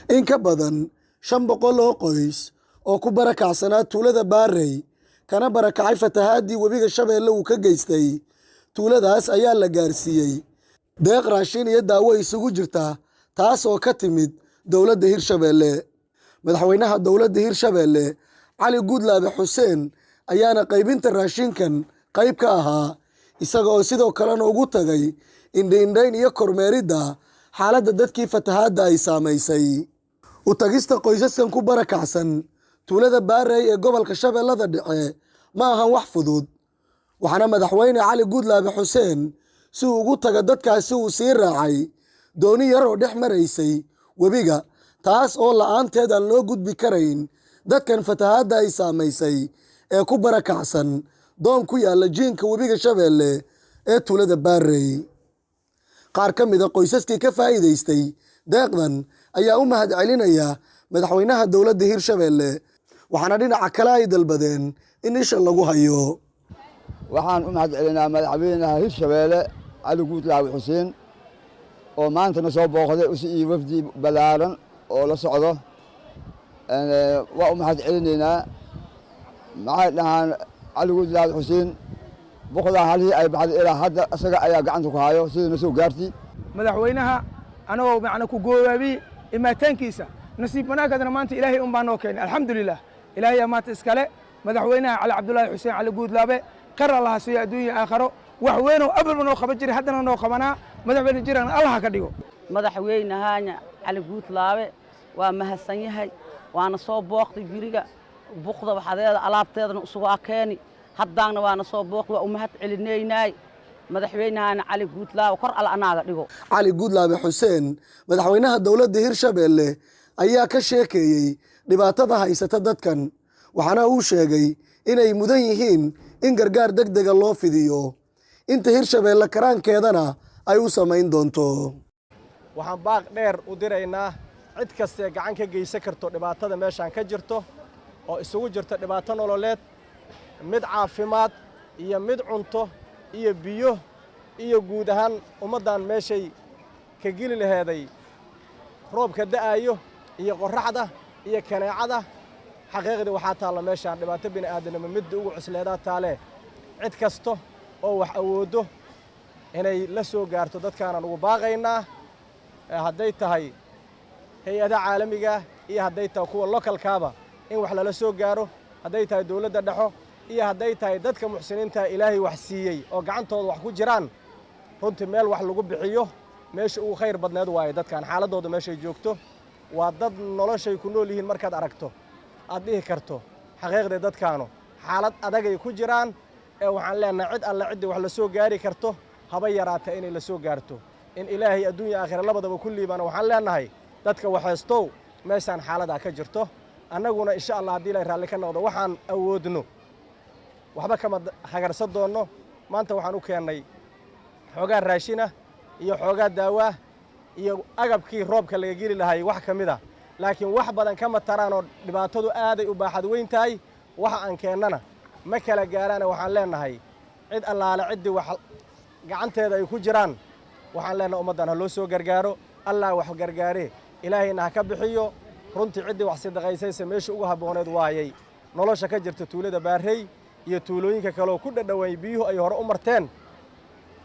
In ka badan 500 oo qoys oo ku barakacsanaa tuulada Baarey kana barakacay fatahaadii webiga Shabeelle uu ka geystay tuuladaas ayaa la gaarsiiyey deeq raashin iyo daawo isugu jirta, taas oo ka timid dowladda Hirshabeelle. Madaxweynaha dowladda Hirshabeelle, Cali Guudlaabe Xuseen, ayaana qaybinta raashinkan qayb ka ahaa, isaga oo sidoo kalena ugu tagay indhaindhayn iyo kormeeridda xaaladda dadkii fatahaadda ay saamaysay. U tagista qoysaskan ku barakacsan tuulada Baarey ee gobolka Shabeellada Dhexe ma ahan wax fudud, waxaana Madaxweyne Cali Guudlaabe Xuseen si uu ugu taga dadkaasi uu sii raacay dooni yar oo dhex maraysay webiga, taas oo la'aanteed aan loo gudbi karayn dadkan fatahaadda ay saamaysay ee ku barakacsan doon ku yaalla jiinka webiga Shabeelle ee tuulada Baarey. Qaar ka mid a qoysaskii ka faa'iidaystay deeqdan ayaa u mahad celinaya madaxweynaha dowladda Hirshabeelle, waxaana dhinaca kale ay dalbadeen in isha lagu hayo. Waxaan u mahad celinaa madaxweynaha Hirshabeelle, Cali Guudlaawe Xuseen, oo maantana soo booqday usi iyo wafdi ballaaran oo la socdo. Waa u mahad celinaynaa. Maxay dhahaan, Cali Guudlaawe Xuseen boqdaa halihii ay baxday ilaa hadda isaga ayaa gacanta ku hayo sida na soo gaartay. Madaxweynaha anagoo macna ku goobaabiyey imaataankiisa, nasiib wanaaggadana maanta Ilaahay un baa noo keenay, alxamdulilah. Ilaahay maanta iskale. Madaxweynaha Cali Cabdullaahi Xuseen Cali Guudlaabe khayr Allaha siiyo adduunya aakharo. Wax weynoo abalba noo qaban jiray, haddana noo qabanaa. Madaxweyne jiraan Allaha ka dhigo. Madaxweynahaanya Cali Guudlaabe waa mahadsan yahay, waana soo booqday guriga buqda waxadeeda alaabteedana usugaa keeni, haddaanna waana soo booqday. Waa u mahad celinaynaay madaxweynahaana Cali Guudlaabe, kor alla anaaga dhigo. Cali Guudlaabe Xuseen, madaxweynaha dowladda Hirshabeelle, ayaa ka sheekeeyey dhibaatada haysata dadkan, waxaana uu sheegay inay mudan yihiin in gargaar deg dega loo fidiyo, inta Hirshabeelle karaankeedana ay u samayn doonto. Waxaan baaq dheer u diraynaa cid kastee gacan ka geysan karto dhibaatada meeshaan ka jirto, oo isugu jirta dhibaato nololeed, mid caafimaad iyo mid cunto iyo biyo iyo guud ahaan ummaddan meeshay ka geli laheeday roobka da'aayo iyo qorraxda iyo kaneecada. Xaqiiqdii waxaa taalla meeshaan dhibaato bini'aadanimo midda ugu cusleedaa taalee. Cid kasta oo wax awooddo inay la soo gaarto dadkaanaan ugu baaqaynaa, hadday tahay hay-adaha caalamiga iyo hadday tahay kuwa localkaaba, in wax lala soo gaaro, hadday tahay dawladda dhexo iyo hadday tahay dadka muxsiniinta Ilaahay wax siiyey oo gacantooda wax ku jiraan. Runtii meel wax lagu bixiyo meesha ugu khayr badneed waaye. Dadkan xaaladdooda meeshay joogto waa dad noloshay ku nool yihiin markaad aragto aad dhihi karto xaqiiqdii dadkaanu xaalad adagay ku jiraan. Ee waxaan leenahay cid alle ciddii wax la soo gaari karto, haba yaraata, inay la soo gaarto, in Ilaahay adduunya aakhira labadaba ku liibana. Waxaan leenahay dadka waxaystow, meeshaan xaaladaa ka jirto, annaguna insha Allah haddii Ilahay raalli ka noqdo waxaan awoodno waxba kama hagarsan doonno. Maanta waxaan u keennay xoogaa raashina iyo xoogaa daawaa iyo agabkii roobka laga geli lahay wax ka mid a, laakiin wax badan kama taraanoo dhibaatadu aaday u baaxad weyn tahay. Waxa aan keennana ma kala gaaraana. Waxaan leenahay cid allaale ciddii wax gacanteeda ay ku jiraan, waxaan leenahay ummaddan ha loo soo gargaaro. Allah wax gargaaree, Ilaahayna ha ka bixiyo. Runtii ciddii wax sidaqaysayse meesha ugu habbooneed waayay nolosha ka jirta tuulada Baarey iyo tuulooyinka kaleoo ku dhadhowayn biyuhu ay hore u marteen.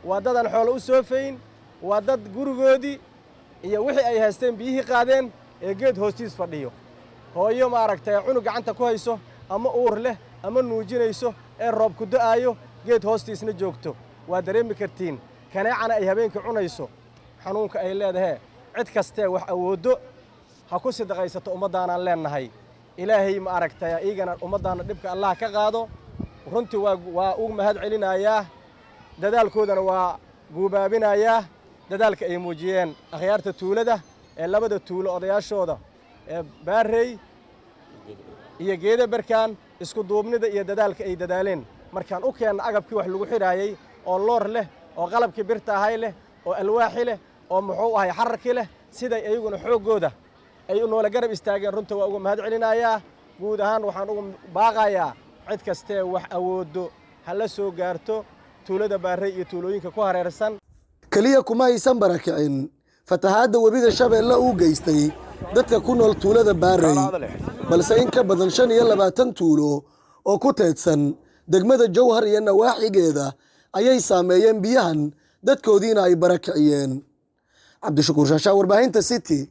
Waa dad aan xoolo u soofayn, waa dad gurigoodii iyo wixii ay haysteen biyihii qaadeen ee geed hoostiis fadhiyo. Hooyo maaragtay cunug gacanta ku hayso ama uur leh ama nuujinayso ee roob ku da'aayo, geed hoostiisna joogto, waa dareemi kartiin. Kaneecana ay habeenkii cunayso, xanuunka ay leedahee. Cid kastee wax awooddo ha ku sidaqaysato ummaddaanaan leennahay. Ilaahay ma aragtay iigana ummaddaanna dhibka Allah ka qaado. Runtii waa ugu mahad celinayaa, dadaalkoodana waa guubaabinayaa, dadaalka ay muujiyeen akhyaarta tuulada ee labada tuulo odayaashooda ee Baarey iyo Geeda Berkaan, isku duubnida iyo dadaalka ay dadaaleen markaan u keenna agabkii wax lagu xidhaayey oo loor leh oo qalabkii birta ahay leh oo alwaaxi leh oo muxuu ahay xararkii leh, siday iyaguna xooggooda ay noola garab istaageen. Runta waa uga mahad celinayaa. Guud ahaan waxaan ugu baaqayaa cid kastee wax awooddo ha la soo gaarto tuulada Baarey iyo tuulooyinka ku hareersan. Keliya kuma aysan barakicin fatahaadda webiga Shabeelle uu geystay. dadka ku nool tuulada Baarey, balse in ka badan 25 tuulo oo ku teedsan degmada Jowhar iyo nawaaxigeeda ayay saameeyeen biyahan, dadkoodiina ay barakiciyeen. Cabdishakuur Shaashaa, warbaahinta City.